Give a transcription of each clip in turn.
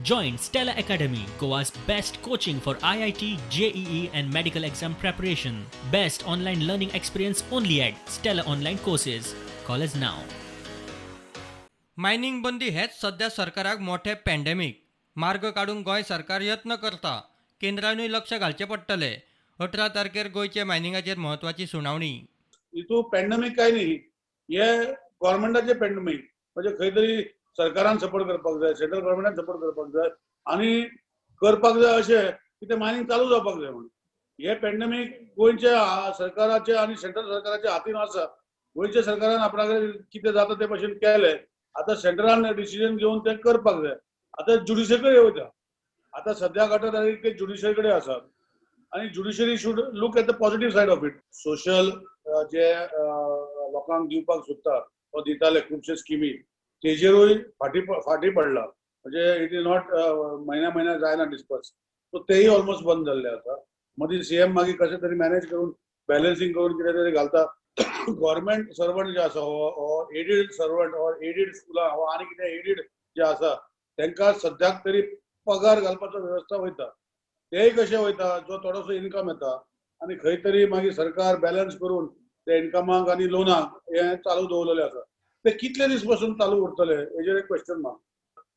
Join Stella Academy, Goa's best coaching for IIT, JEE, and medical exam preparation. Best online learning experience only at Stella Online Courses. Call us now. Mining बंदी हेच सध्या सरकाराक मोठें pandemic. मार्ग काडूंक गोंय सरकार यत्न करता. केंद्रानूय लक्ष घालचें पडटलें. 18 तारखेर गोंयचे मायनिंगाचेर म्हत्वाची सुनावणी. हितू पॅन्डेमीक काय न्ही, हे गव्हर्मेंटाचे पॅन्डेमीक. म्हणजे खंय तरी सरकारान सपोर्ट करपाक जाय, सेंट्रल गव्हर्मेंटान सपोर्ट करपाक जाय आनी करपाक जाय अशें की ते मायनींग चालू जावपाक जाय म्हणून. हे पॅन्डेमीक गोंयच्या सरकाराचे आनी सेंट्रल सरकाराच्या हातीन आसा. गोंयच्या सरकारान आपणा कडेन कितें जाता ते भशेन केलें. आतां सेंट्रलान डिसिजन घेवन तें करपाक जाय. आतां ज्युडिशरी कडेन वयता. आतां सद्याक 18 तारीख ते ज्युडिशरी कडेन आसा आनी judiciary should look at the positive side of it. Social जे लोकांक दिवपाक सोदता वा दिताले खुबशे स्किमी, तेजेरूय फाटी फाटी पडला. म्हणजे it is not म्हयन्या म्हयन्या जायना डिस्पर्स. सो तेय ऑलमोस्ट बंद जाल्ले आसा. मदीं सीएम मागीर कशें तरी मॅनेज करून, बॅलन्सींग करून कितें तरी घालता. गव्हर्मेंट सर्वंट जे आसा हो एडीड सर्वंट ऑर एडीड स्कुलां हो आनी कितें एडीड जे आसा, तांकां सद्याक तरी पगार घालपाचो वेवस्था वयता. तेय कशें वयता, जो थोडोसो इनकम येता आनी खंय तरी मागीर सरकार बॅलन्स करून ते इनकमाक आनी लोनाक हें चालू दवरलेलें आसा. ते कितले दीस पसून चालू उरतले हेजेर एक क्वेश्चन मार्क.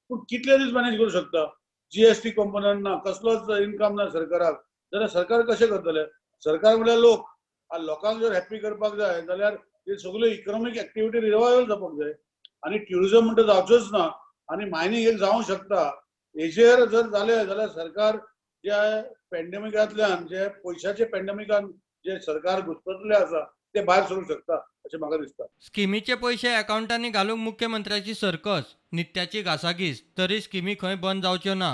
पूण कितले दीस मॅनेज करूं शकता? जीएसटी कॉम्पोनंट ना, कसलोच इनकम ना सरकाराक, जाल्यार सरकार कशें करतले? सरकार म्हणल्यार लोक. लोकांक जर हॅप्पी करपाक जाय जाल्यार ही सगळ्यो इकॉनॉमीक एक्टिविटी रिवायवल जावपाक जाय आनी ट्युरिजम म्हणटा जावचोच ना आनी मायनींग एक जावंक शकता. हेजेर जर जालें जाल्यार सरकार ज्या पॅन्डेमिकांतल्यान, जे पयशाचे पॅन्डेमिकान जे सरकार घुस्पतलें आसा, ते भायर सरूंक शकता अशें म्हाका दिसता. स्किमीचे पयशे अकावंटांनी घालूंक मुख्यमंत्र्याची सर्कस, नित्याची घासाघीस, तरी स्किमी खंय बंद जावच्यो ना.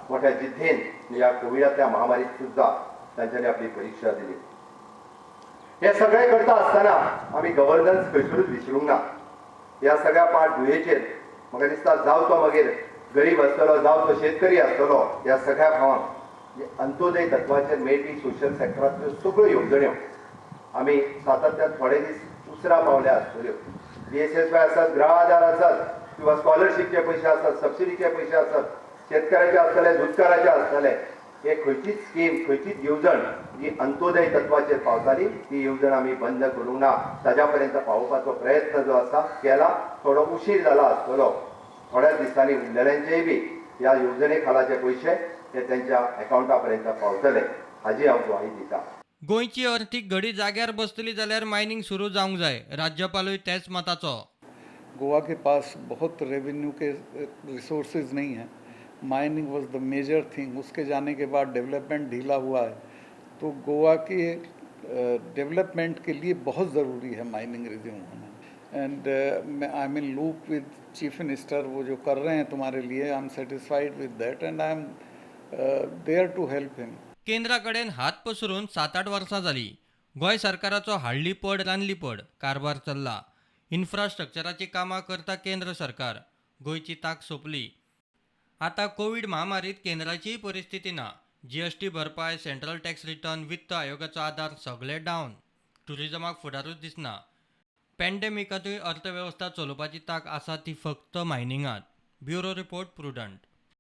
मोठ्या जिद्दीन ह्या कोविडातल्या महामारीत सुद्धा तांच्यांनी आपली परीक्षा दिली. हे सगळे करता आसतना आमी गव्हर्नन्स खंयसरूच विसरूंक ना. ह्या सगळ्या पाठभुंयेचेर म्हाका दिसता, जावं तो मागीर गरीब आसतलो, जावं तो शेतकरी आसतलो, ह्या सगळ्या भावांक अंत्योदय तत्वाचेर मेळपी सोशल सेक्टरांतल्यो सगळ्यो येवजण्यो आमी सातत्यान थोडे दीस उसरां पावल्या आसतल्यो. जीएसएसवाय आसत, गृह आधार आसत किंवा स्कॉलरशीपचे पयशे आसत, सबसिडीचे पयशे आसत, शेतकऱ्याचे आसतले, दुदकाराचे आसतले, हे खंयचीच स्कीम, खंयचीच येवजण जी अंत्योदय तत्वाचेर पावताली, ती येवजण आमी बंद करूंक ना. ताज्या पर्यंत पावोवपाचो प्रयत्न जो आसा केला. थोडो उशीर जाला आसतलो. थोड्याच दिसांनी उरलेल्यांचेय बी ह्या येवजणे खालाचे पयशे हे त्यांच्या अकावंटा पर्यंत पावतले हाजी हांव ग्वाही दिता. गोंयची अर्थीक घडी जाग्यार बसतली जाल्यार मायनिंग सुरू जावंक जाय. राज्यपालूय तेच मताचो. गोवा के पास बहुत रेवेन्यू के रिसोर्सेज नहीं हैं. Mining was the major thing. उसके जाने के बाद डेवलपमेंट ढीला हुआ है. तो गोवा के डेवलपमेंट के लिए बहुत ज़रूरी है माइनिंग रिज्यूम होना. And I am in loop with Chief Minister. वो जो कर रहे हैं तुम्हारे लिए, I am satisfied with that and I am there to help him. केंद्रा कडेन हात पसरून 7-8 वर्सां जाली. गोंय सरकाराचो हाडली पड रांदली पड कारभार चल्ला. इन्फ्रास्ट्रक्चराची कामां करता केंद्र सरकार. गोंयची तांक सोंपली. आतां कोवीड महामारीत केंद्राचीय परिस्थिती ना. जीएसटी भरपाय, सेंट्रल टॅक्स रिटर्न, वित्त आयोगाचो आदार सगळे डावन. ट्युरिजमाक फुडारूच दिसना. पॅन्डेमिकांतूय अर्थवेवस्था चलोवपाची तांक आसा ती फक्त मायनिंगांत. Bureau report, Prudent.